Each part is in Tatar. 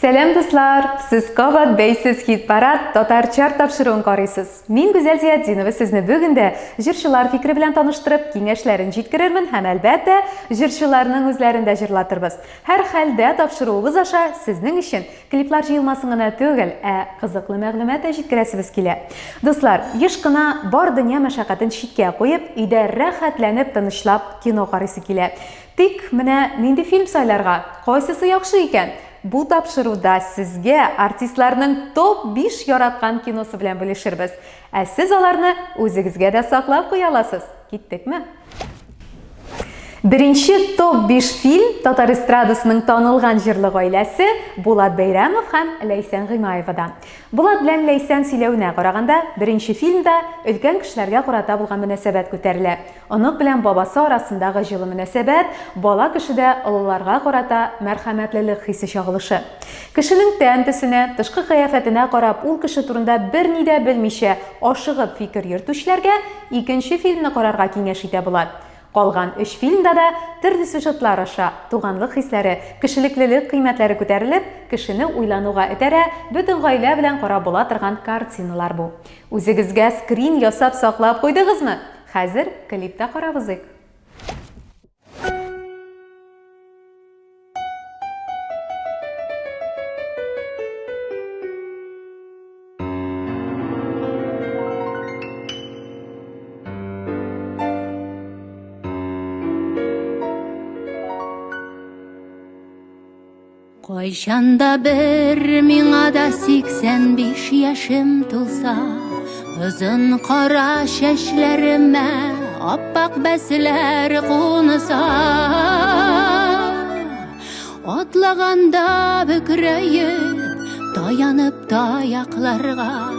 Сәлам, дуслар! Сез кабат бәйсез хит-парад Татар чарт тапшыруын карыйсыз. Мин Гүзәл Зиятдинова сезне бүген дә җырчылар фикере белән таныштырып, киңәшләрен җиткерермен һәм, әлбәттә, җырчыларның үзләрен дә җырлатырбыз. Һәрхәлдә, тапшыруыбыз аша сезнең өчен клиплар җыелмасын гына түгел, ә кызыклы мәгълүмат та җиткерәсебез килә. Дуслар, еш кына бар дөнья мәшәкатен читкә куеп, өйдә рәхәтләнеп, тынычлап кино карыйсы килә. Тик менә нинди фильм сайларга? Кайсысы яхшы икән? Бу тапшыруда сезгә артистларның топ-5 яраткан киносы белән бүлешербез. Ә сез аларны үзегезгә дә саклап куя аласыз. Киттекме? Беренче топ-5 фильм татар эстрадасының танылган җырлы гаиләсе Булат Бәйрәмов һәм Ләйсән Гыймаевадан. Булат белән Ләйсән сөйләвенә караганда, беренче фильмда өлкән кешеләргә карата булган мөнәсәбәт күтәрелә. Онык белән бабасы арасындагы җылы мөнәсәбәт, бала кешедә олыларга карата мәрхәмәтлелек хисе чагылышы. Кешенең тән төсенә, тышкы кыяфәтенә карап, ул кеше турында берни дә белмичә, ашыгып фикер йөртүчеләргә икенче фильмны карарга киңәш итә Булат. Калган өч фильмда да төрле сюжетлар аша туганлык хисләре, кешелеклелек кыйммәтләре күтәрелеп, кешене уйлануга этәрә, бөтен гаилә белән карап була торган картиналар бу. Үзегезгә скрин ясап саклап куйдыгызмы? Хәзер клип та карап узыйк. Кайчан да бер миңа да 85 яшем тулса, озын кара чәчләремә аппак бәсләр кунса, атлаганда бөкрәеп, таянып таякларга,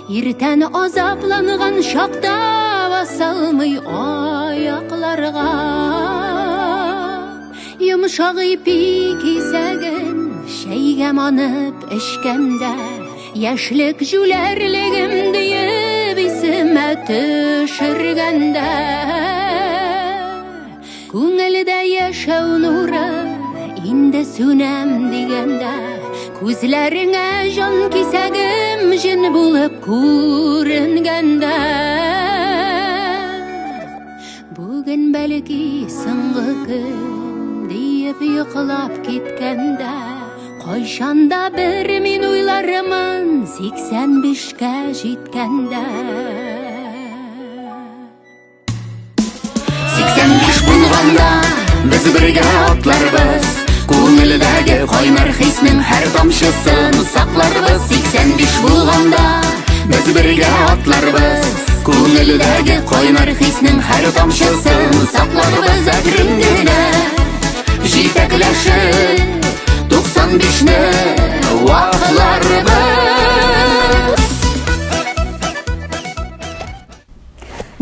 иртән азапланган чакта басалмый аякларга. Йомшак ипи кисәген чәйгә манып эчкәндә, яшьлек җүләрлегем диеп исемә төшергәндә, күңелдә яшәү нуры инде сүнәм дигәндә, күзләреңә җан кисәгем җен булып күренгәндә. Бүген бәлки соңгы көн диеп йоклап киткәндә, кайчан да бер мин уйлармын 85-кә җиткәндә. 85 булганда без бергә атларбыз, күңелдәге кайнар хиснең һәр тамчысын сакларбыз. 85 булганда без бергә атларбыз, Күңелдәге кайнар хиснең һәр тамчысын сакларбыз. Әкрен генә җитәкләшеп 95-не вакларбыз.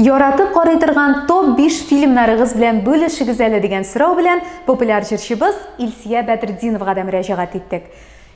Яратып карый торган топ-5 фильмнарыгыз белән бүлешегез әле дигән сорау белән популяр җырчыбыз Илсия Бәдретдиновага да мөрәҗәгать иттек.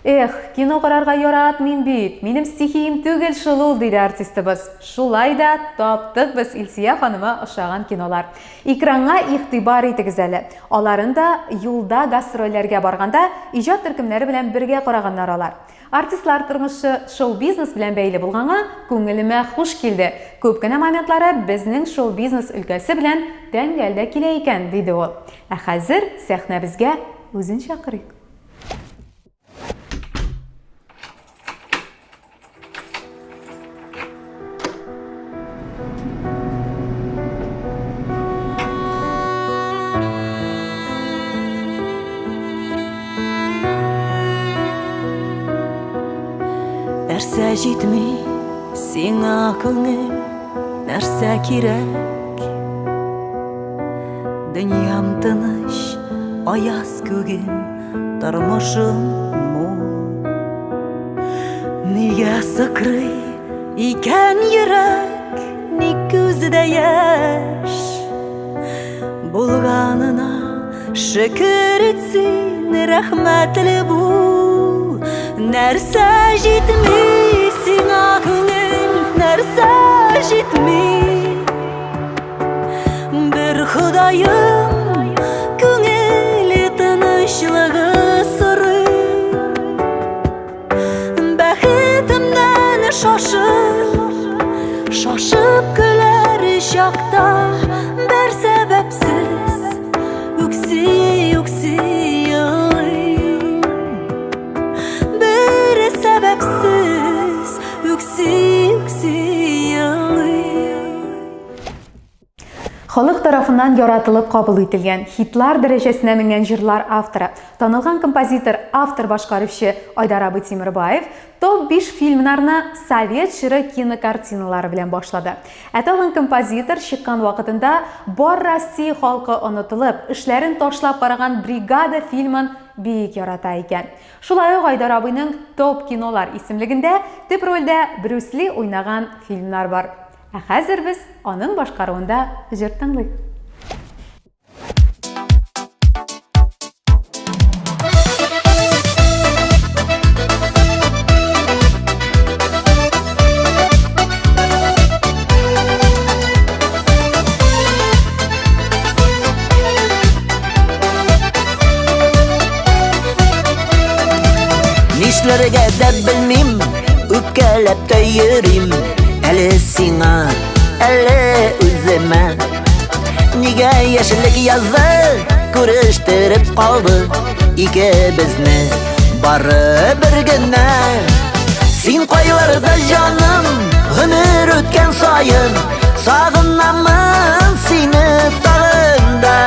Эх, кино карарга яратмыйм бит, минем стихиям түгел шул ул, диде артистыбыз. Шулай да таптык без Илсия ханыма ошаган кинолар. Экранга игътибар итегез әле. Аларын да юлда гастрольләргә барганда иҗат төркемнәре белән бергә караганнар алар. Артистлар тормышы шоу-бизнес белән бәйле булганга, күңелемә хуш килде. Күп кенә моментлары безнең шоу-бизнес өлкәсе белән тәңгәл дә килә икән, диде ул. Ә хәзер сәхнәбезгә үзен чакырыйк. Нәрсә җитми сиңа, күңел, нәрсә кирәк? Дөньям тыныч, аяз күгем, тормышым мул. Нигә сыкрый икән йөрәк, ник күздә яшь? Булганына шөкер ит син, рәхмәтле бул. Нәрсә җитми сиңа, күңел, нәрсә җитми? Бер Ходаем күңел тынычлыгы сорый. чакта бер сәбәпсез үкси үкси елыйм. Бер сәбәпсез үкси үкси елыйм. Халык тарафыннан яратылып кабул ителгән, хитлар дәрәҗәсенә менгән җырлар авторы, танылган композитор, автор-башкаручы Айдар абый Тимербаев топ-5 фильмнарны совет чоры кинокартиналары белән башлады. Ә тагын композитор чыккан вакытында бар Россия халкы онытылып, эшләрен ташлап караган Бригада фильмын бик ярата икән. Шулай ук Айдар абыйның топ кинолар исемлегендә төп рольдә Брюс Ли уйнаган фильмнар бар. Ә хәзер без аның башкаруында җыр тыңлыйк. Нишләргә дә белмим, үпкәләп тә йөрим. Әле сиңа, әле үземә. Нигә яшьлек язы күрештереп калды икебезне бары бер генә. Син кайларда җаным, гомер үткән саен сагынамын сине тагын да.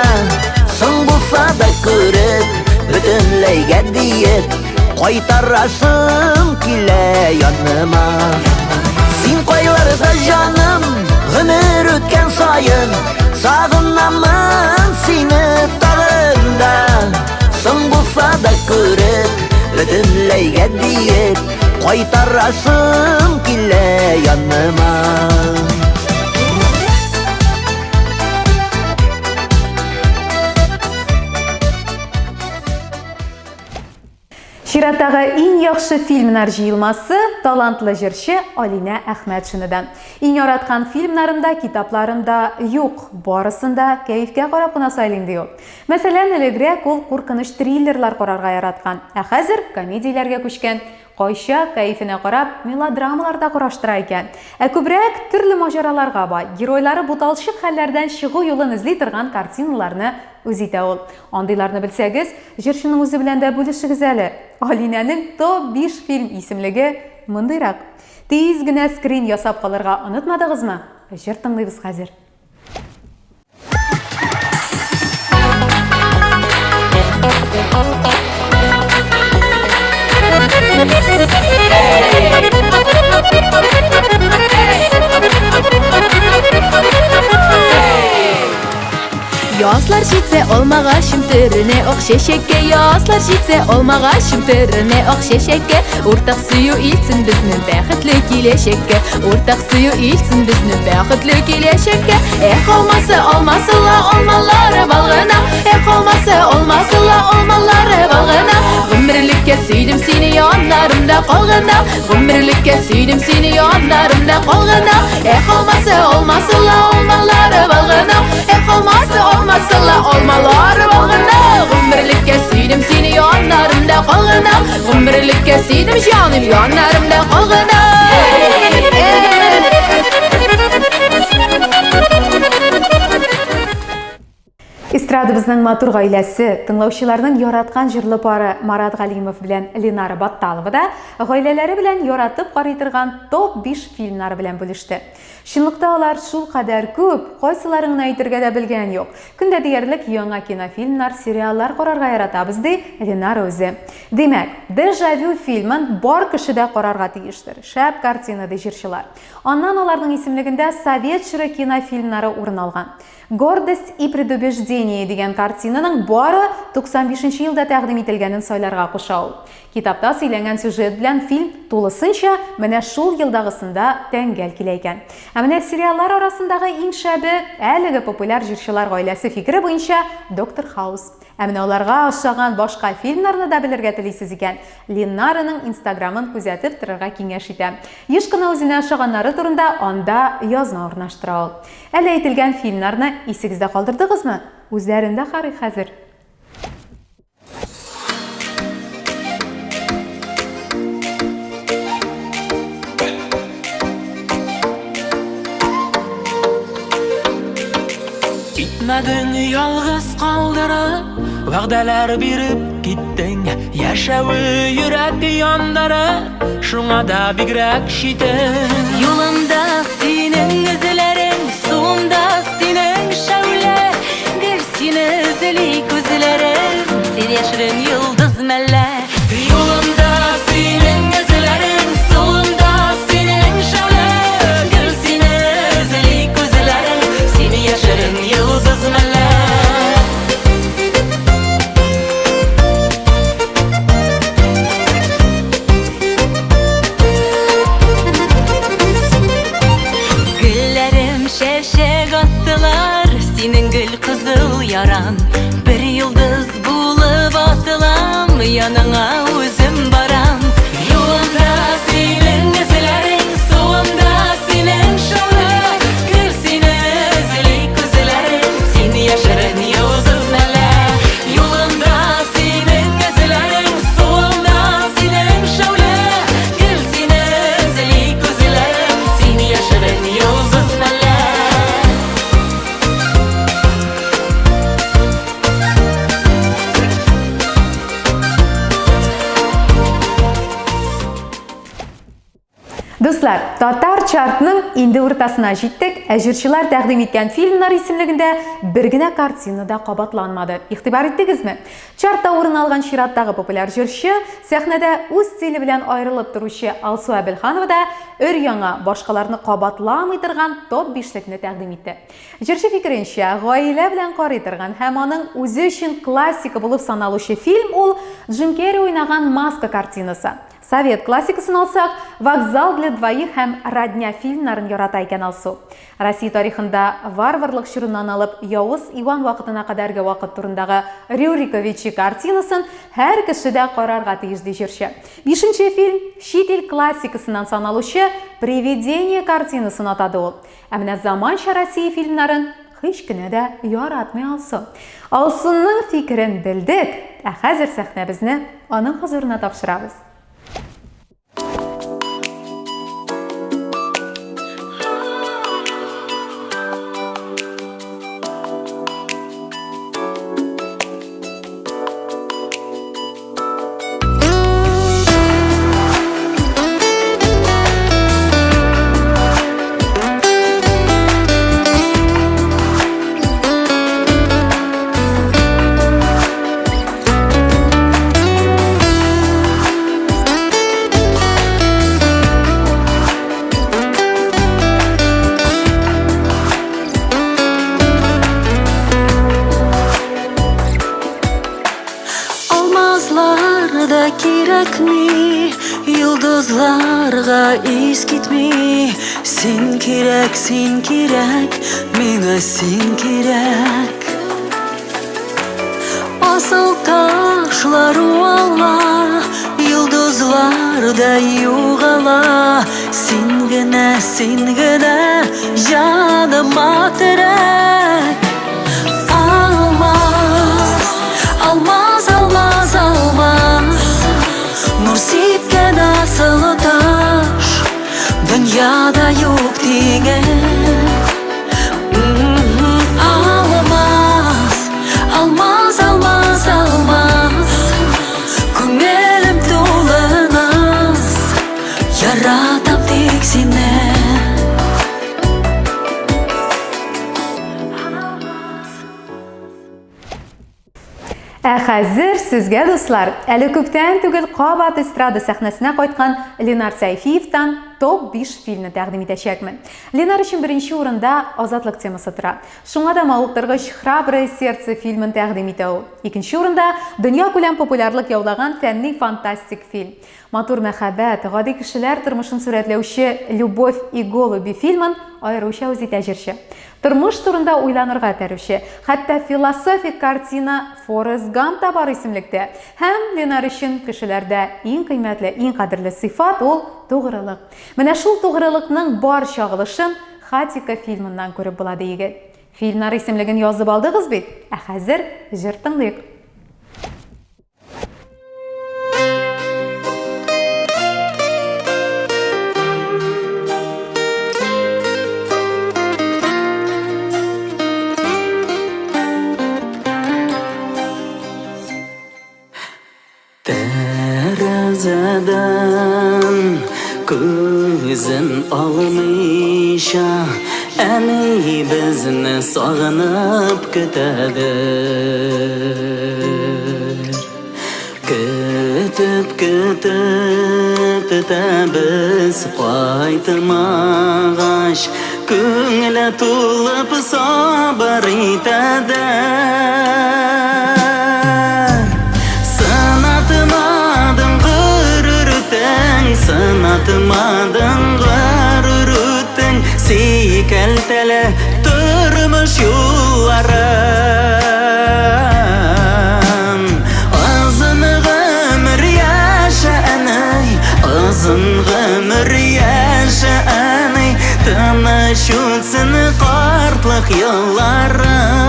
Соң булса да күреп, бөтенләйгә диеп, кайтарасым килә яныма. Син кайларда җаным, гомер үткән саен сагынамын сине тагын да. Соң булса да күреп, бөтенләйгә диеп, кайтарасым килә яныма. Чираттагы иң яхшы фильмнар җыелмасы талантлы җырчы Алинә Әхмәтшинадан. Иң яраткан фильмнарым да, китапларым да юк, барысын да кәефкә карап кына сайлыйм, ди ул. Мәсәлән, элегрәк ул куркыныч триллерлар карарга яраткан, ә хәзер комедияләргә күчкән. Кайчак, кәефенә карап, мелодрамалар да караштыра икән. Ә күбрәк төрле маҗараларга бай, геройлары буталчык хәлләрдән чыгу юлын эзли торган картиналарны үз итә ул. Андыйларны белсәгез, җырчының үзе белән дә бүлешегез әле. Алинәнең топ-5 фильм исемлеге мондыйрак. Тиз генә скрин ясап калырга онытмадыгызмы? Җыр тыңлыйбыз хәзер. Язлар җитсә алмагачым төренә ак чәчәккә. Язлар җитсә алмагачым төренә ак чәчәккә. Уртак сөю илтсен безне бәхетле киләчәккә. Уртак сөю илтсен безне бәхетле киләчәккә. Эх, алмасы, алмасы ла, алмалары бал гына. Эх, алмасы, алмасы ла, алмалары бал гына. Гомерлеккә сөйдем сине, яннарымда кал гына. Гомерлеккә сөйдем сине, яннарымда кал гына. Эх, алмасы, алмасы ла, алмалары бал гына. Эх, алмасы, алмасы ла, алмалары бал гына. Гомерлеккә сөйдем сине, яннарымда кал гына. Гомерлеккә сөйдем, җаным, яннарымда кал гына. Эстрадабызның матур гаиләсе, тыңлаучыларның яраткан җырлы пары Марат Галимов белән Ленара Батталова да гаиләләре белән яратып карый торган топ-5 фильмнары белән бүлеште. Чынлыкта алар шулкадәр күп, кайсыларын гына әйтергә дә белгән юк. Көн дә диярлек яңа кинофильмнар, сериаллар карарга яратабыз, ди Ленара үзе. Димәк, Дежавю фильмын бар кеше дә карарга тиештер. Шәп картина, ди җырчылар. Аннан аларның исемлегендә совет чоры кинофильмнары урын алган. Гордость и предубеждение дигән картинаның бары 95 нче елда тәкъдим ителгәнен сайларга куша ул. Китапта сөйләнгән сюжет белән фильм тулысынча менә шул елдагысында тәңгәл килә икән. Ә менә сериаллар арасындагы иң шәбе, әлеге популяр җырчылар гаиләсе фикере буенча, Доктор Хаус. Ә менә аларга ошаган башка фильмнарны да белергә телисез икән, Ленараның инстаграмын күзәтеп торырга киңәш итәм. Еш кына үзенә ошаганнары турында анда язма урнаштыра ул. Әле әйтелгән фильмнарны исегездә калдырдыгызмы? Үзләрен дә карыйк хәзер. Китмәдең ялгыз калдырып, вәгъдәләр биреп киттең. Яшәве йөрәк яндырып, шуңа да бигрәк читен. Юлымда синең эзләрең, суымда синең шәүлә. Гел сине эзли күзләрем, син яшерен йолдыз мәллә? Юлымда синең эзләрең, суымда синең шәүлә. Гел сине эзли күзләрем, син яшерен йолдыз мәллә? Гөлләрем чәчәк аттылар, синең гөл кызыл яран. Бер йолдыз булып атылам, яныңа үзем барам. Юлымда синең эзләрең, суымда синең шәүлә. Гел сине эзли күзләрем, син яшерен йолдыз мәллә? Юлымда синең эзләрең, суымда синең шәүлә. Гел сине эзли күзләрем, син яшерен йолдыз мәллә? Дуслар, татар чартның инде уртасына җиттек, ә җырчылар тәкъдим иткән фильмнар исемлегендә бер генә картина да кабатланмады. Игътибар иттегезме? Чартта урын алган чираттагы популяр җырчы, сәхнәдә үз стиле белән аерылып торучы Алсу Әбелханова да өр-яңа, башкаларны кабатламый торган топ бишлекне тәкъдим итте. Җырчы фикеренчә, гаилә белән карый торган һәм аның үзе өчен классика булып саналучы фильм ул Джим Керри уйнаган Маска картинасы. Совет классикасын алсак, Вокзал для двоих һәм Родня фильмнарын ярата икән Алсу. Россия тарихында варварлык чорыннан алып Явыз Иван вакытына кадәрге вакыт турындагы Рюриковичи картинасын һәр кеше дә карарга тиеш, ди җырчы. Бишенче фильм чит ил классикасыннан саналучы Привидение картинасын атады ул. Ә менә заманча Россия фильмнарын һич кенә дә яратмый Алсу. Алсуның фикерен белдек, ә хәзер сәхнәбезне аның хозурына тапшырабыз. Алмазлар да кирәкми, йолдызларга ис китми. Син кирәк, син кирәк, миңа син кирәк. Асыл ташлар уала, йолдызлар да югала. Син генә, син генә, җаныма терәк. Алмаз, алмаз, алмаз, алмаз, Нур сипкән асыл таш, Дөньяда юк тиңе. Алмаз, алмаз, алмаз, алмаз, Күңелем тулы наз, Яратам тик сине. Ә хәзер сезгә, дуслар, әле күптән түгел кабат эстрада сәхнәсенә кайткан Ленар Сәйфиевтан топ-5 фильмны тәкъдим итәчәкмен. Ленар өчен беренче урында азатлык темасы тора. Шуңа да мавыктыргыч Храброе сердце фильмын тәкъдим итә ул. Икенче урында дөньякүләм популярлык яулаган фәнни-фантастик фильм. Матур мәхәббәт, гади кешеләр тормышын сурәтләүче Любовь и голуби фильмын аеруча үз итә җырчы. Тормыш турында уйланырга этәрүче, хәтта философик картина Форрест Гамп та бар исемлектә. Һәм Ленар өчен кешеләрдә иң кыйммәтле, иң кадерле сыйфат ул, тугрылык. Менә шул тугрылыкның бар чагылышын Хатико фильмыннан күреп була, ди егет. Фильмнар исемлеген язып алдыгыз бит? Ә хәзер җыр тыңлыйк. Күзен алмыйча, әни безне сагынып көтәдер. Көтеп, көтеп көтәбез кайтмагач, күңеле тулып сабыр итәдер. Сынатмадың горур үтең, сынатмадың горур үтең, сикәлтәле тормыш юлларын. Озын гомер яшә, әни, озын гомер яшә, әни, тыныч үтсен картлык елларың.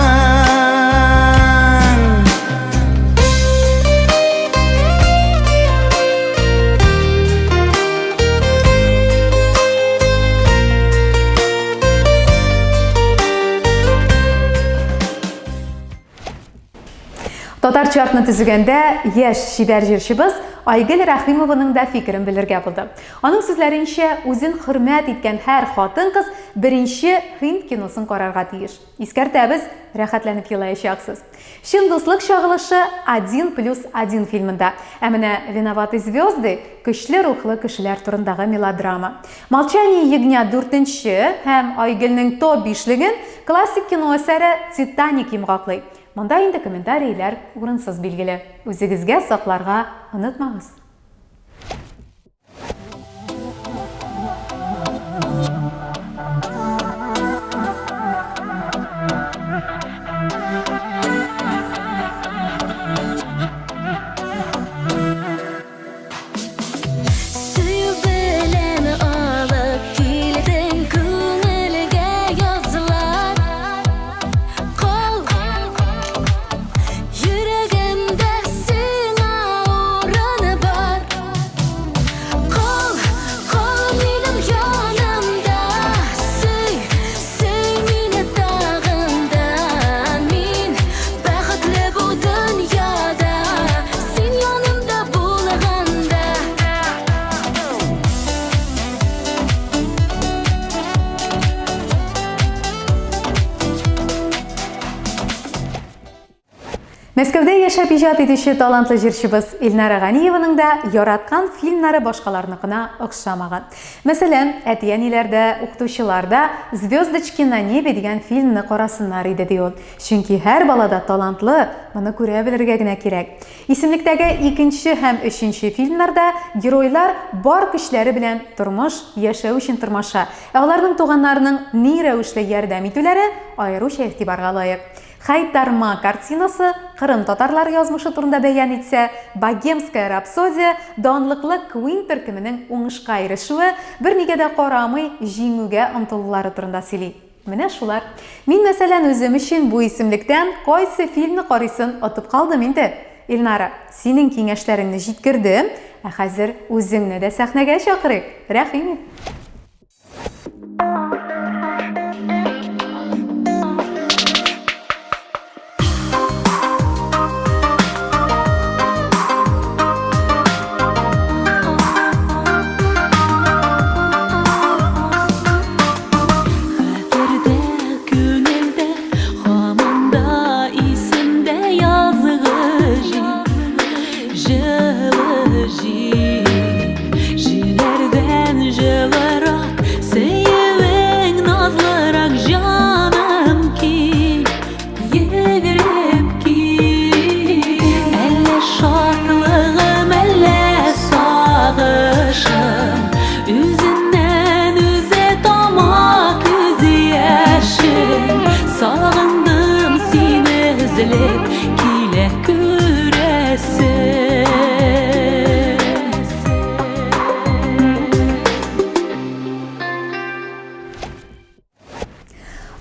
Татар чартны төзегәндә яшь чибәр җырчыбыз Айгөл Рәхимованың да фикерен белергә булды. Аның сүзләренчә, үзен хөрмәт иткән һәр хатын-кыз беренче һинд киносын карарга тиеш. Искәртәбез, рәхәтләнеп елаячаксыз. Чын дуслык чагылышы Один плюс один фильмында. Ә менә Виноваты звезды көчле рухлы кешеләр турындагы мелодрама. Молчание ягнят дүртенче һәм Айгөлнең топ бишлеген классик кино әсәре Титаник йомгаклый. Монда инде комментарийләр урынсыз билгеле. Үзегезгә сакларга онытмагыз. Сөю белән алып килдең күңелгә язлар. Кал Йөрәгемдә сиңа урын бар. Кал, кал минем янымда. Сөй, сөй мине тагын да. Мин бәхетле бу дөньяда. Син янымда булганда. Мәскәүдә яшәп иҗат итүче талантлы җырчыбыз Илнара Ганиеваның да яраткан фильмнары башкаларныкына охшамаган. Мәсәлән, әти-әниләр дә, укытучылар да Звездочки на небе дигән фильмны карасыннар иде, ди ул. Чөнки һәр бала да талантлы, моны күрә белергә генә кирәк. Исемлектәге икенче һәм өченче фильмнарда геройлар бар көчләре белән тормыш, яшәү өчен тырмаша, ә аларның туганнарының ни рәвешле ярдәм итүләре аеруча игътибарга лаек. Хайтарма картинасы Кырым татарлары язмышы турында бәян итсә, Богемская рапсодия данлыклы Queen төркеменең уңышка ирешүе, бернигә дә карамый җиңүгә омтылулары турында сөйли. Менә шулар. Мин, мәсәлән, үзем өчен бу исемлектән кайсы фильмны карыйсын отып калдым инде. Илнара, синең киңәшләреңне җиткердем, ә хәзер үзеңне дә сәхнәгә чакырыйк. Рәхим ит. Хәтердә, күңелдә, һаман да исемдә язгы җил, җылы җил, җилләрдән җылы.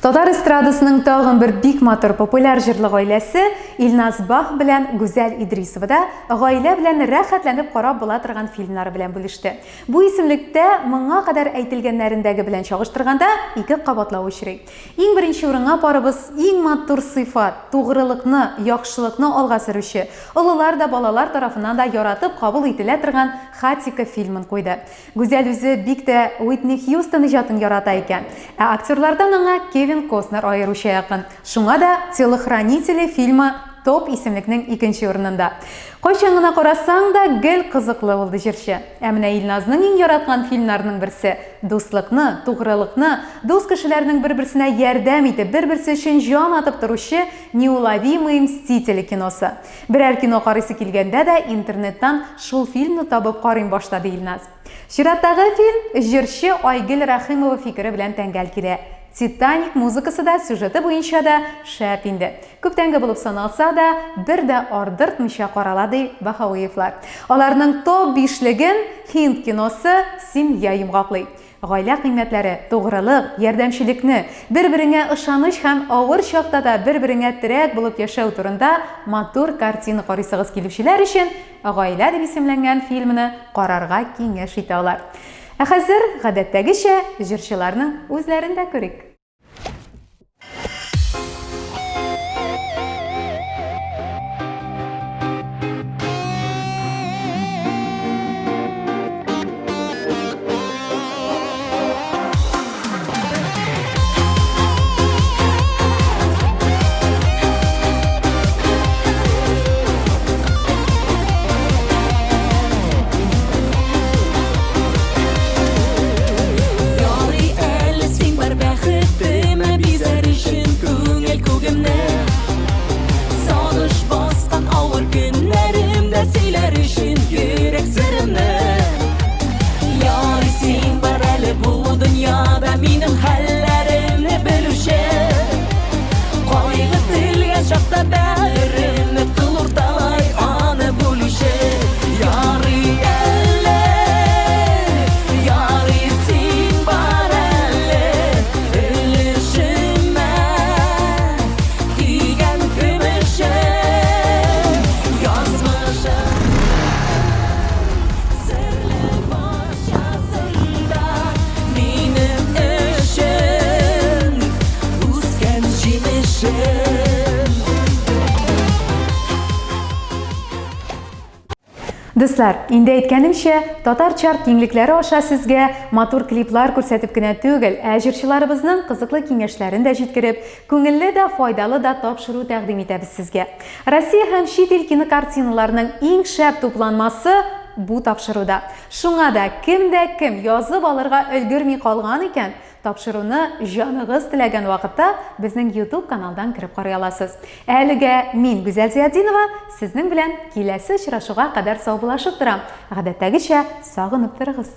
Татар эстрадасының тагын бер бик матур популяр җырлы гаиләсе Илназ Бах белән Гүзәл Идрисова да гаилә белән рәхәтләнеп карап була торган фильмнары белән бүлеште. Бу исемлектә моңа кадәр әйтелгәннәрендәге белән чагыштырганда ике кабатлау очрый. Иң беренче урынга парыбыз иң матур сыйфат, тугрылыкны, яхшылыкны алга сөрүче, олылар да, балалар тарафыннан да яратып кабул ителә торган Хатико фильмын куйды. Гүзәл үзе бик тә Уитни Хьюстон иҗатын ярата икән. Ә актерлардан аңа Кевин Костнер аеруча якын. Шуңа да Телохранители фильмы топ исемлекнең икенче урынында. Кайчан гына карасаң да, гел кызыклы булды җырчы. Ә менә Илназның иң яраткан фильмнарының берсе, дуслыкны, тугрылыкны, дус кешеләрнең бер-берсенә ярдәм итеп, бер-берсе өчен җан атып торучы Неуловимые мстители киносы. Берәр кино карыйсы килгәндә дә интернеттан шул фильмны табып карыйм башта, ди Илназ. Чираттагы фильм җырчы Айгөл Рәхимова фикере белән тәңгәл килә. Титаник музыкасы да, сюжеты буенча да шәп инде. Күптәнге булып саналса да, бер дә ардыртмыйча карала, ди Баһавиевлар. Аларның топ бишлеген һинд киносы Семья йомгаклый. Гаилә кыйммәтләре, тугрылык, ярдәмчелекне, бер-береңә ышаныч һәм авыр чакта да бер-береңә терәк булып яшәү турында матур картина карыйсыгыз килүчеләр өчен Гаилә дип исемләнгән фильмны карарга киңәш итә алар. Ә хәзер, гадәттәгечә, җырчыларның үзләрен дә күрик. Ярый әле син бар бәхетемә бизәр өчен күңел күгемне. Сагыш баскан авыр көннәремдә сөйләр өчен йөрәк серемне. Ярый син бар әле бу дөньяда минем хәлләремне белүче. Кайгы телгән чакта бәгыремне кыл урталай аны бүлүче. Ярый әле, ярый син бар әле, өлешемә тигән көмешем, язмышым серле бакчасында минем өчен үскән җимешем. Дуслар, инде әйткәнемчә, татар чарт киңлекләре аша сезгә матур клиплар күрсәтеп кенә түгел, ә җырчыларыбызның кызыклы киңәшләрен дә җиткереп, күңелле дә, файдалы да тапшыру тәкъдим итәбез сезгә. Россия һәм чит ил кинокартиналарының иң шәп тупланмасы бу тапшыруда. Шуңа да кем дә кем язып алырга өлгерми калган икән, Тапшыруны җаныгыз теләгән вакытта безнең YouTube каналдан кереп карый аласыз. Ә әлегә мин, Гүзәл Зыятдинова, сезнең белән киләсе очрашуга кадәр саубуллашып торам. Гадәттәгечә, сагынып торыгыз!